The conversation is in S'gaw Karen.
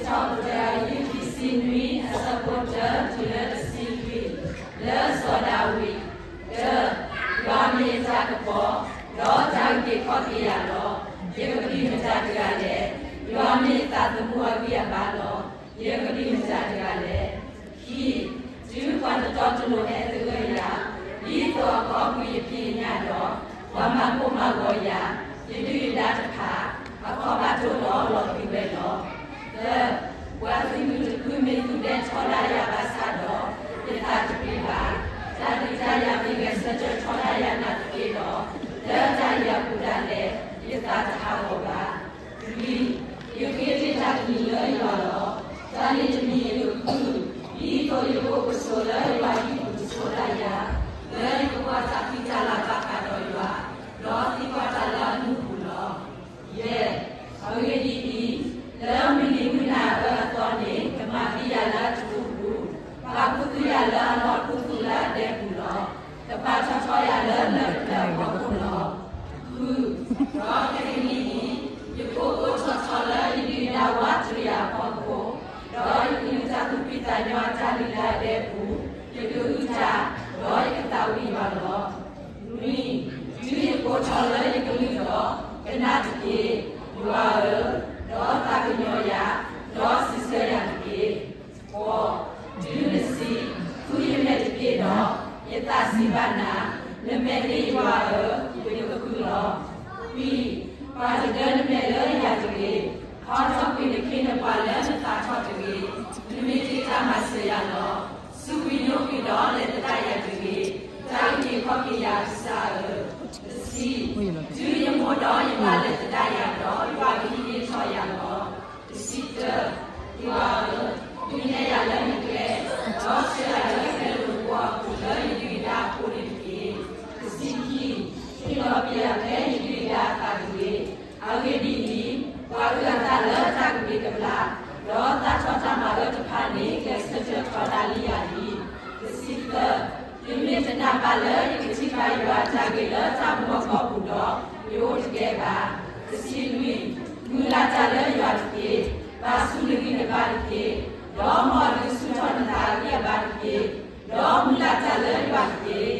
တၢ ခံဆံနွံ အဆၢဖိတၢ တုၤလၢတဆံလွံၢ်, လၢစီၤဒၤဝံး, တၢ, ယွၤမ့ၢ်ယတၢ်ကပီၤ, ဒီးတၢ်အုၣ်က့ၤခီၣ်က့ၤယၤလီၤ. ယကပျံၤမတၤတဂၤလဲၣ်. ယွၤမ့ၢ်ယသးသမူအဂံၢ်အဘါလီၤ. ယကပျံၤမတၤတဂၤလဲၣ်. ခံ, တုၤပှၤတတီတလိၤဟဲသဂၢၢ်ယၤ, ဒ်သိးအကအီၣ်ကွံာ်ယဖံးယညၣ်ဒီး, ပှၤမၤကိၢ်မၤဂီၤယၤ, ယဒုၣ်ယဒါတဖၣ်, အခီၣ်ဘၣ်ဒိဒီးလီၤကွံာ်ဝဲလီၤ. သၢ, ပှၤသုးမုၢ်တဖုမ့ၢ်သူၣ်ဒဲထီဒါယၤဘၣ်ဆၣ်ဒီး, ယသးတပျံၤဘၣ်. တၢ်ဒုးတၢ်ယၤမ့ၢ်ဂဲၤဆၢထၢၣ်ထီဒါယၤနာ်သက့ဒီး, လၢတၢ်အံၤအပူၤဒၣ်လဲာ်, ယသးတဟးဂီၤဘၣ်. လွံၢ်, ယဃ့တ့ၢ်တၢ်တမံၤလၢယွၤလီၤ. တၢ်န့ၣ်တမံၤယကဃု, ဒ်သိးယကအိၣ်ကဆိးလၢယွၤဟံၣ်ပူၤကဆိးတၢ်ယၤ, လၢယကကွၢ်တၢ်ဖံးတၢ်လၤဘၣ်ဃးဒီးယွၤ, ဒီးသံကွၢ်တၢ်လၢအမူပူၤလီၤ. ယဲၢ်, အဂ့ၢ်ဒ်အံၤ, လၢမုၢ်နံၤမုၢ်နၤအအၢအသီန့ၣ်, ကမၤသံယၤလၢအထူအပူၤ, ပာ်ခူသူၣ်ယၤလၢအလီၢ်ခူသူၣ်လၢအဒဲပူၤလီၤ. ကပာ်ထီၣ်ထီယၤလၢလၢၢ်တဖျၢၣ်အဖီခိၣ်လီၤ. ဃု, ဒီးခဲကနံၣ်အံၤ, ယကအိၣ်ကအိၣ်ထီၣ်ထီလၢယဒုၣ်ယဒါဝးတရံးအဖီခိၣ်, ဒီးယကလုၢ်တၢ်သူၣ်ဖှံသးညီအတၢ်လုၢ်လၢ်အဒဲပူၤ, ယကဟုတၢ်, ဒီးယကသးဝံၣ်ယွၤလီၤ. နွံ, တုၤယကိးထီၣ်လၢယကလုၢ်ဒီး, ကနၣ်တက့ၢ်, ယွၤဧၢ, ဒီးသးကညီၤယၤ, ဒီးစံးဆၢယၤတက့ၢ်. ဃိး, တုၤနစံး, ဃုယမဲာ်တက့ၢ်ဒီး, ယသးစံးဘၣ်နၤ, နမဲာ်န့ၣ်ယွၤဧၢ, ယကဃုလီၤ. ခွံ, ပာ်တဒၢနမဲာ်လၢယၤတဂ့ၤ, ဟီထီၣ်ကွံာ်နခ့နပှၤလၢနသးထီၣ်တဂ့ၤ, နမ့ၢ်တ့ၢ်တၢ်မၤစၢၤယၤလီၤ. စူးကွံာ်နိးကွံာ်ဒီးလဲၤသဒၣ်ယၤတဂ့ၤ, တၢ်အုၣ်က့ၤခီၣ်က့ၤယၤကစၢ်ဧၢ. တဆံ, တုၤယမိၢ်ဒီးယပၢ်လဲၤသဒၣ်ယၤဒီး, ယွၤကဟံးန့ၢ်ထီၣ်ယၤလီၤ. တဆံတၢ, ယွၤဧၢ, ဒုးနဲၣ်ယၤလၢနကျဲ, ဒီးဆှၢယၤလၢကျဲလိၤကိအပူၤလၢယဒုၣ်ယဒါအဃိန့ၣ်တက့ၢ်. တဆံခံ, ဟ့ၣ်လီၤပျံၤယၤဖဲယဒုၣ်ယဒါအသးတဂ့ၤ. အဂ့ၢ်ဒ်အံၤ, ပှၤအုၣ်အသးလၢတၢ်ကဘျံးကဘျၣ်, ဒီးသးထီၣ်တၢ်မၤအၢတဖၣ်န့ၣ် ကျဲးစၢးထၢၣ်ထီဒါလံယၤလံ. တဆံသၢ, ယမ့ၢ်တနာ်ဘၣ်လၢယကထံၣ်ဘၣ်ယွၤအတၢ်ဂ့ၤလၢတၢ်မူအကီၢ်ပူၤဒီး, ယအိၣ်တကဲဘၣ်. တဆံလွံၢ်, မုၢ်လၢ်တၢ်လၢယွၤတက့ၢ်. ပာ်ဆူၣ်နဂံၢ်နဘါတက့ၢ်. ဒီးမ်အဒုးဆူၣ်ထီၣ်နသးအဂံၢ်အဘါတက့ၢ်. ဒီးမုၢ်လၢ်တၢ်လၢယွၤတက့ၢ်.